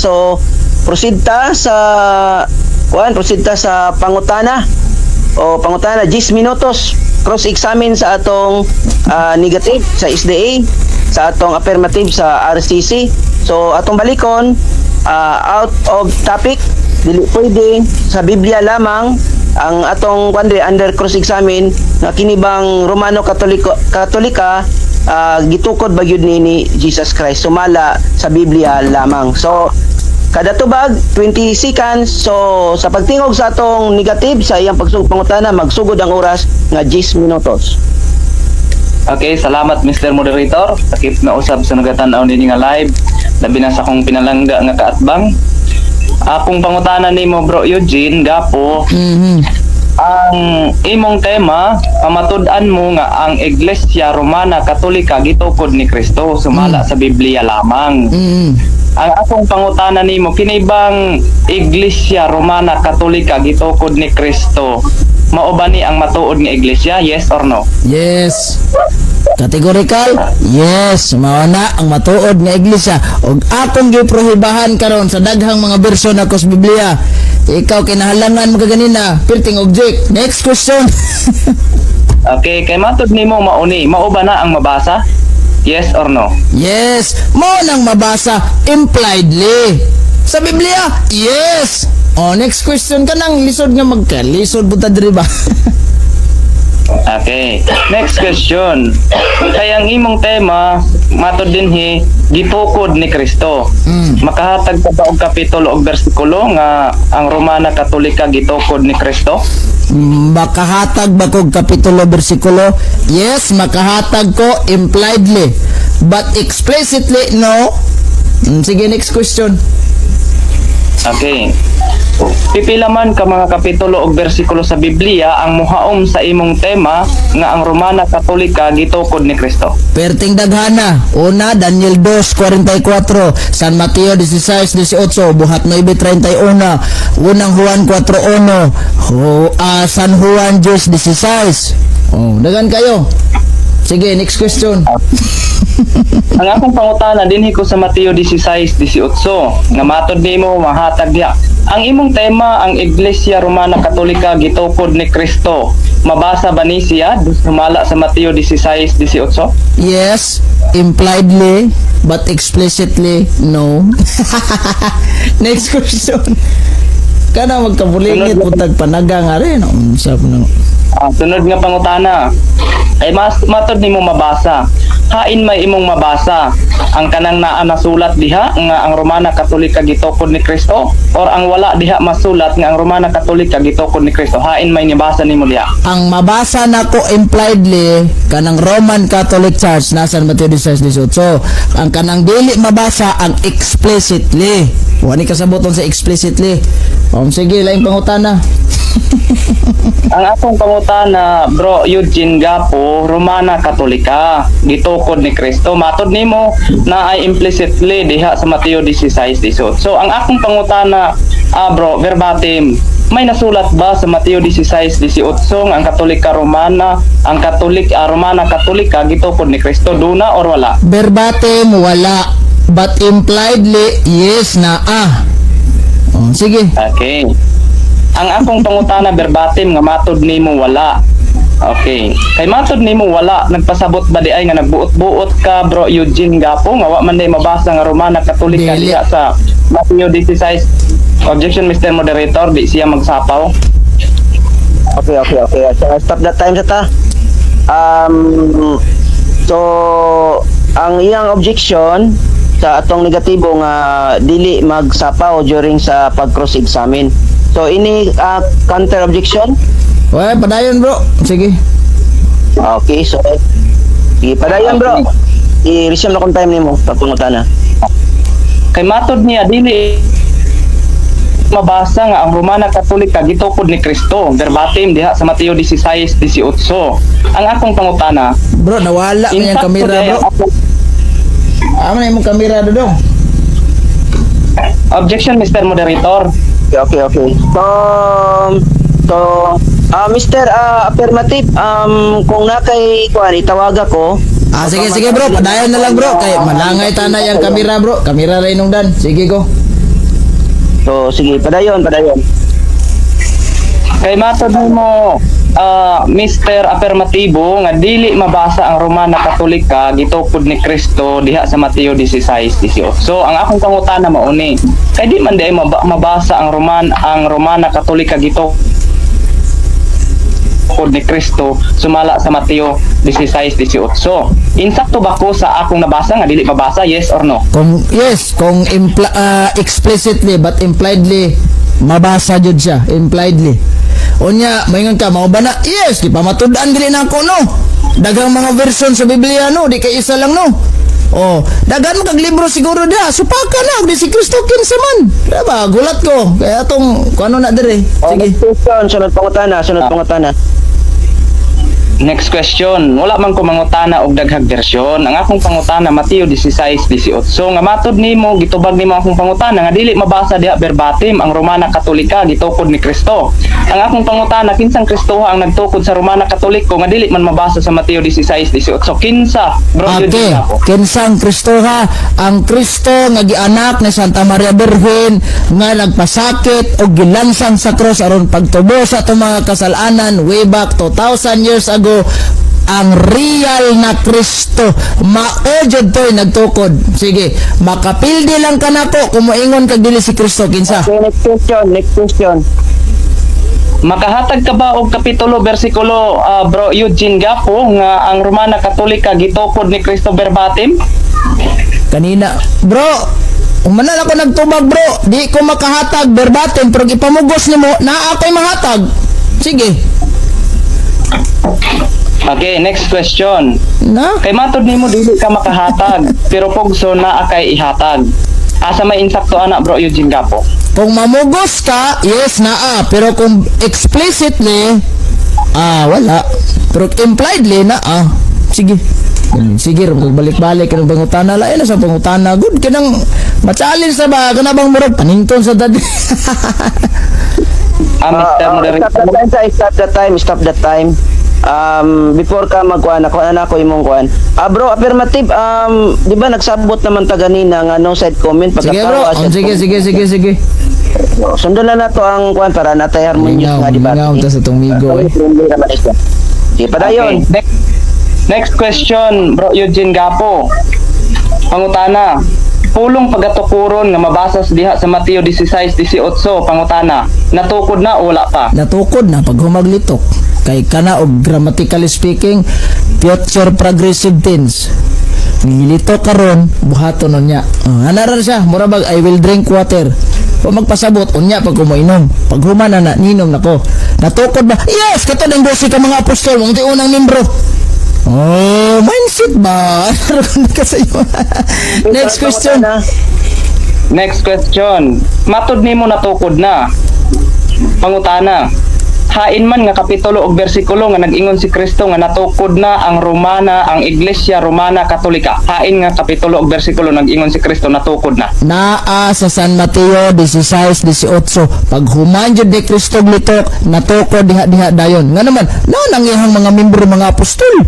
So proceed ta sa kuan, proceed ta sa pangutana o pangutana, 10 minutos, cross-examine sa atong negative sa SDA, sa atong affirmative sa RCC. So atong balikon, out of topic, dili pwede, sa Biblia lamang ang atong kuan diri under cross-examine nga kini bang Romano Katoliko Katolika gitukod ba gyud ni Jesus Christ sumala sa Biblia lamang. So kada tubag 20 seconds. So sa pagtingog sa atong negative sa iyang pagsugod pangutana, magsugod ang oras nga 10 minutos. Okay, salamat, Mr. Moderator. Sakip na usab sa nagatan-aw nini nga live. Labi na sa akong pinalangga nga kaatbang. Akong pangutana nimo, Bro Eugene Gapo, ang imong tema, pamatud-an mo nga ang Iglesia Romana Katolika gitukod ni Kristo sumala sa Biblia lamang. Ang akong pangutana nimo, kini bang Iglesia Romana Katolika gitukod ni Kristo? Mao ba ni ang matuod nga iglesia? Yes or no? Yes. Categorical? Yes, mao na ang matuod nga iglesia. Og akong giprohibahan karon sa daghang mga bersyon ako sa Biblia. Ikaw kinahalangan mo kaganina, perting object. Next question. Okay, kay matod nimo mauni, mao ba na ang mabasa? Yes or no? Yes, mao nang mabasa impliedly. Sa Biblia? Yes. Oh, next question ka nang lisod nga magka. Lisod buta diri ba? Okay. Next question. Kay ang imong tema, matod dinhi, gitukod ni Kristo. Makahatag ka ba og kapitulo og bersikulo nga ang Romana Katolika gitukod ni Kristo? Makahatag ba kog kapitulo, bersikulo? Yes, makahatag ko impliedly. But explicitly, no. Sige, next question. Okay. Pipila man ka mga kapitulo og bersikulo sa Biblia ang muhaom sa imong tema nga ang Romana Katolika gitukod ni Kristo? Perting daghana. Una, Daniel 2:44, San Mateo 16:18, Buhat 9:31, Unang Juan 4:1, San Juan 10:16. Oh, daghan kayo. Sige, next question. Ang akong pangutana, dinhi ko sa Mateo 16:18 nga matod nimo mahatag diha. Ang imong tema, ang Iglesia Romana Katolika gitukod ni Kristo. Mabasa ba ni siya sumala sa Mateo 16:18? Yes, impliedly, but explicitly, no. Next question. Kana magkabulingit putag panaga nga rin. Unsa po nang Sunod nga pangutana. Ay mas matod nimo mabasa. Hain may imong mabasa? Ang kanang naa nasulat diha nga ang Romana Katolika gitukod ni Kristo or ang wala diha masulat nga ang Romana Katolika gitukod ni Kristo? Hain may nibasa nimo diha? Ang mabasa nako impliedly kanang Roman Catholic Church nasa Mateo 16:18. Ang kanang dili mabasa ang explicitly. Wa ni kasaboton sa explicitly. Sige, laing pangutana. Ang akong pangutana, Bro Eugene Gapo, Romana Katolika gitukod ni Kristo. Matod nimo na ay implicitly diha sa Mateo 16:18. So ang akong pangutana, bro, verbatim, may nasulat ba sa Mateo 16:18 nga ang Katolika Romana, ang Katolik Romana Katolika gitukod ni Kristo? Duna or wala? Verbatim wala, but impliedly yes na ah. Oh, sige. Okay. Ang akong pangutana verbatim nga matod nimo wala. Okay. Kay matod nimo wala, nagpasabot ba di ay nga nagbuot-buot ka, Bro Eugene Gapo, nga wa man day mabasa nga Romana Katolika Dili. diha sa Mateo 16? Objection, Mr. Moderator, di siya magsapaw. Okay. So, stop that time sa ta. So, ang iyang objection sa atong negatibo nga dili magsapaw during sa pag-cross examine. So ini counter objection? Well, padayon, bro. Sige. Okay, so sige, padayon, bro. I-resume na kong time nimo pagpangutana. Kay matod niya dili mabasa nga ang Romana Katolika gitukod ni Kristo verbatim diha sa Mateo 16:18. Ang akong pangutana, Bro, nawala man yung insakto kamera, diay bro. ang akong- Amo na imong kamera dodong. Objection, Mr. Moderator. Okay. So, Mr. Affirmative, kung na kay kuan itawag ako. Ah, sige, sige, bro. Padayon na lang, bro. Kay malangay tanay ang kamera, bro. Kamera rin nung dan. Sige ko. So sige, padayon, padayon. Kay matod mo, Mr. Affirmatibo, nga dili mabasa ang Romana Katolika gitukod ni Kristo diha sa Mateo 16:18. So ang akong pangutana mao ni, kay di man diay mabasa ang Romana Katolika gitukod ni Kristo sumala sa Mateo 16:18. Insakto ba ko sa akong nabasa nga dili mabasa, yes or no? Kung yes, kung explicitly but impliedly mabasa jud siya, impliedly. Unya, maingon ka mao ba na? Yes, di pa matud-an dili na ako, no. Daghang mga version sa Biblia, no, di kay isa lang, no. Oh, daghan mo kag libro siguro diha. Supaka na di si Kristo kinsa man. Diba? Gulat ko. Kaya atong kuano na dire. Oh, Sige. next question, sunod pangutana, sunod pangutana. Next question. Wala man ko mangutana og daghang bersyon. Ang akong pangutana, Mateo 16:18. Nga matod nimo, gitubag nimo akong pangutana nga dili mabasa diha verbatim ang Romana Katolika gitukod ni Kristo. Ang akong pangutana, kinsang Kristoha ang nagtukod sa Romana Katoliko nga dili man mabasa sa Mateo 16:18? Kinsa? Bro, Okay, Eugene ako. kinsang Kristoha? Ang Kristo nga gianak ni Santa Maria Birhen nga nagpasakit og gilansang sa cross aron pagtubo sa atong mga kasalanan way back 2000 years ago. Ang real na Kristo mao jud to'y nagtukod. Sige, makapildi lang ka nako kung moingon kag dili si Kristo, kinsa? Okay, next question, next question. Makahatag ka ba og kapitulo bersikulo, Bro Eugene Gapo, nga ang Romana Katolika gitukod ni Kristo verbatim? Kanina, bro, umanal ako nagtubag, bro. Di ko makahatag verbatim pero ipamugos nimo naa ako'y mahatag. Sige. Okay, next question. Na? Kay matod nimo dili ka makahatag, pero pugso naa kay ihatag. Asa may insakto ana, Bro Eugene Gapo? Kung mamugos ka, yes, naa. Pero kung explicitly, wala. Pero impliedly, naa. Sige. Sige, ron balik-balik kanang pangutana lain na sa pangutana. Good kanang ma-challenge sa ba kana bang murag panington sa dad. Mr. Moderator. Stop the time, sir. Stop the time, stop the time. Before ka magkuan, ako na ako imong kuan. Ah, bro, affirmative, di ba nagsabot naman ta ganina nga no side comment? Sige, bro. Pagkatawa, side Sige, comment. sige, sige, sige. Sundon na nato ang kuan para natay harmonious Lingaw, nga di ba? lingaw ta sa tong migo eh. Sige, padayon. Okay. Next question, Bro Eugene Gapo. Pangutana. Pulong pagatukuron nga mabasa sa diha sa Mateo 16:18, pangutana. Natukod na o wala pa? Natukod na pag humaglitok. Kay kana og grammatically speaking, future progressive tense. Nilito karon, buhaton unya. Oh, ana ra siya, mura bag "I will drink water." Wa magpasabot unya pag kumoinom. Pag human na, ninom nako. Natukod ba? Yes, kato ng 12 ka mga apostol, mao unang membro. Oh, mindset ba? Ano ka sa iyo? Next question. Pangutana. Next question. Matod nimo natukod na. Pangutana. Hain man nga kapitulo og bersikulo nga nag-ingon si Kristo nga natukod na ang Iglesia Romana Katolika? Hain nga kapitulo og bersikulo nag-ingon si Kristo natukod na? Naa sa San Mateo 16:18. Pag human jud ni Kristo litok, natukod diha diha dayon. Nga naman, na nang iyang mga membro, mga apostol.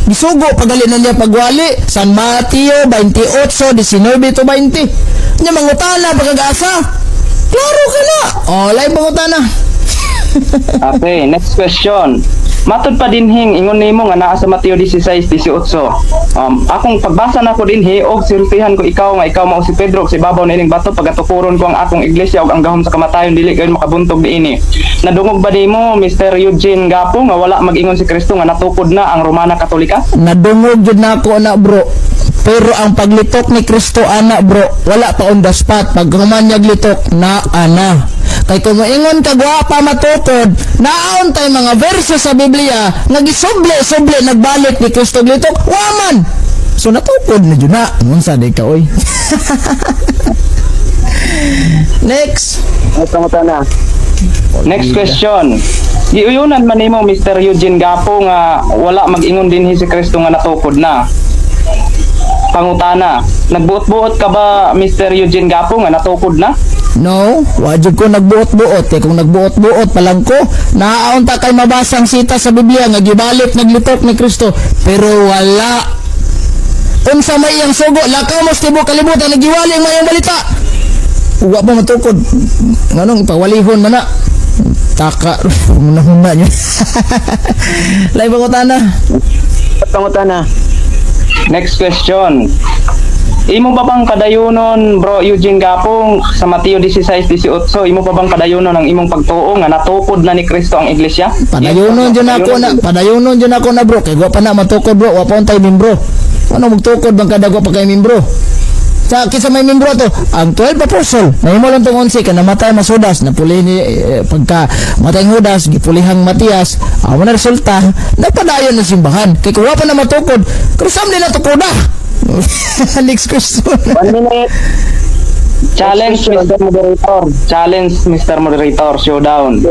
Gisugo pagali na niya pagwali, San Mateo 28:19 to 20. Nya mangutana pagkag-asa. Klaro ka na. Oh, lain pangutana. Okay, next question. Matod pa dinhing ingon nimo nga naa sa Mateo 16:18. Akong pagbasa nako dinhi og sultihan ko ikaw nga ikaw mao si Pedro ug sa ibabaw niining bato pagatukuron ko ang akong iglesia ug ang gahom sa kamatayon dili kayo makabuntog niini. Nadungog ba nimo, Mr. Eugene Gapo, nga wala mag-ingon si Kristo nga natukod na ang Romana Katolika? Nadungog jud nako na, bro. Pero ang paglitok ni Kristo ana, bro, wala pa on the spot. Pag human niya litok, na ana. Kay kung moingon ka wa pa matukod, naon tay mga verse sa Biblia nga gisuble-suble nagbalik ni Kristo litok, wa man. So natukod na jud na. Unsa day ka oy? Next. Ay, pangutana. Next question. Giuyunan man nimo, Mr. Eugene Gapo, nga wala mag-ingon dinhi si Kristo nga natukod na. Pangutana, nagbuot-buot ka ba, Mr. Eugene Gapo, nga natukod na? No, wa jud ko nagbuot-buot. Eh, kung nagbuot-buot pa lang ko, naaon ta kay mabasang sita sa Biblia nga gibalik naglitok ni Kristo. Pero wala. Unsa may iyang sugo, lakaw mo sa tibuok kalibutan, nagiwali ang mayong balita. Wa pa matukod. Nganong ipawalihon man na? Taka, huna-huna nyo. Lain pangutana. Pangutana. Next question. Imo pa bang padayunon, Bro Eugene Gapong, sa Mateo 16:18, imo pa bang padayunon ang imong pagtuo nga natukod na ni Kristo ang iglesia? Padayunon jud ako na, padayunon jud ako na, bro. Kay wa pa na matukod, bro, wa pa untay membro. Ano magtukod bang kada wa pa kay membro? Sa kinsa may membro to, ang 12 apostle. Nahimo lang tong 11 kay namatay mas Judas, napuli ni eh, pagka matay ang Judas, gipulihang Matias, amo na resulta, nagpadayon ng simbahan. Kay kung wa pa na matukod, krusam din na tukoda. Next question. One minute. Challenge, Next question. Mr. Moderator. Challenge, Mr. Moderator. Showdown.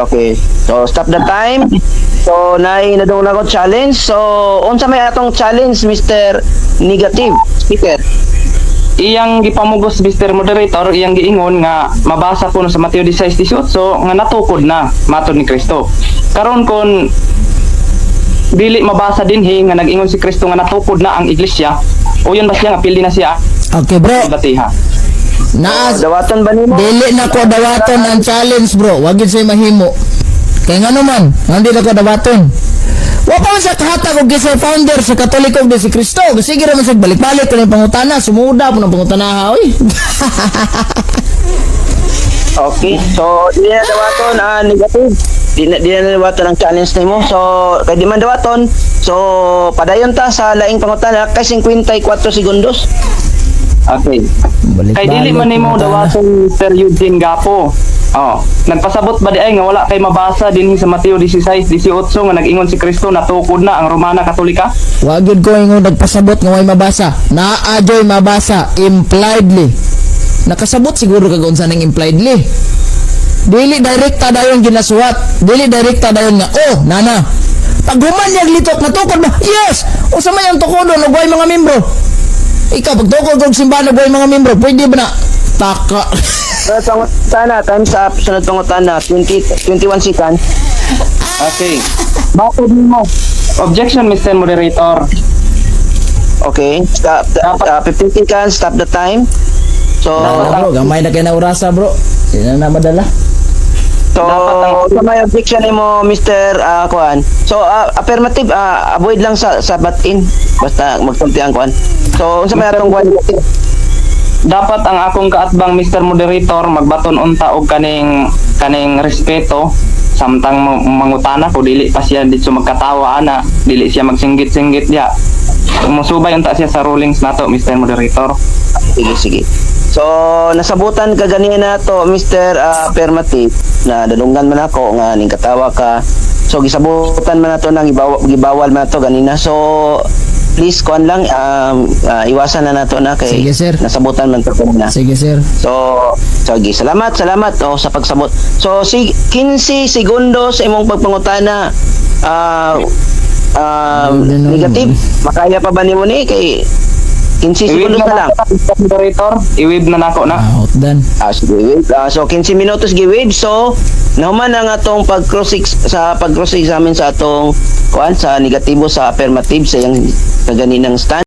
Okay. So, stop the time. So, naay nadungog na ko challenge. So, unsa may atong challenge, Mr. Negative Speaker? Iyang gipamugos, Mr. Moderator, iyang giingon nga mabasa kuno sa Mateo 16:18 nga natukod na matod ni Kristo. Karon kon dili mabasa dinhi nga nag-ingon si Kristo nga natukod na ang iglesia, uyon ba siya nga pildi na siya Okay, bro. batiha? Naa Dawaton ba nimo? Dili na ko dawaton ang challenge, bro. Wag gid say mahimo. Kay ngano man, nga di na ko dawaton. Wa pa man sa kahatag og sa founder sa Katoliko di si Kristo. Sige ra man sa balik-balik ko ng pangutana, sumuda po ng pangutana ha, oy. Okay. So, di na dawaton ang negative. Di na dawaton ang challenge nimo. So, kay di man dawaton, so padayon ta sa laing pangutana kay 54 segundos. Okay. Balik-balik Kay dili man nimo pangutana. dawaton, Sir Eugene Gapo. Oh, nagpasabot ba di ay nga wala kay mabasa dinhi sa Mateo 16:18 nga nag-ingon si Kristo natukod na ang Romana Katolika? Wa gyud ko ingon nagpasabot nga way mabasa. Naa joy mabasa impliedly. Nakasabot siguro kag unsa ning impliedly. Dili direkta dayon ginasuwat. Dili direkta dayon nga oh nana. Pag human niya litok natukod ba? Yes. Unsa may ang tukodon og way mga membro? Ikaw pag tukod og simbahan og way mga membro, pwede ba na? Taka. Sunod pangutana, time's up. Sunod pangutana, 20, 21 seconds. Okay. Bakit mo? Objection, Mr. Moderator. Okay. Stop the, 15 seconds, stop the time. So, Nana, bro, gamay na kay na orasa, bro. Di na na madala. So, Dapat sa may objection nimo, Mr. Kuan. So, affirmative, avoid lang sa batin. Basta magsulti ang kuan. So, unsa may atong kuan? Dapat ang akong kaatbang, Mr. Moderator, magbaton unta og kaning respeto samtang mangutana ko, dili pa siya dito magkatawa ana, dili siya magsinggit-singgit diya. Musubay unta siya sa rulings nato, Mr. Moderator. Sige, sige. So, nasabutan ka ganina to, Mr. Affirmative, na dadunggan man ako nga ning katawa ka. So, gisabutan man nato nang gibawal man nato ganina. So, please kuan lang, iwasan na nato na kay Sige, sir. Nasabutan man to kanina. Sige, sir. So, sige, salamat, salamat, oh, sa pagsabot. So, si 15 segundo sa imong pagpangutana, Ano negative. Makaya pa ba nimo ni kay 15 segundos na lang? Nako, Mr. Moderator, i-wave na nako na. Out done. Ah, sige, wait. Ah, so 15 minutos gi-wave. So, nahuman ang atong pag-cross sa pag-cross examine sa atong kuan sa negatibo sa affirmative sa iyang kaganinang stand.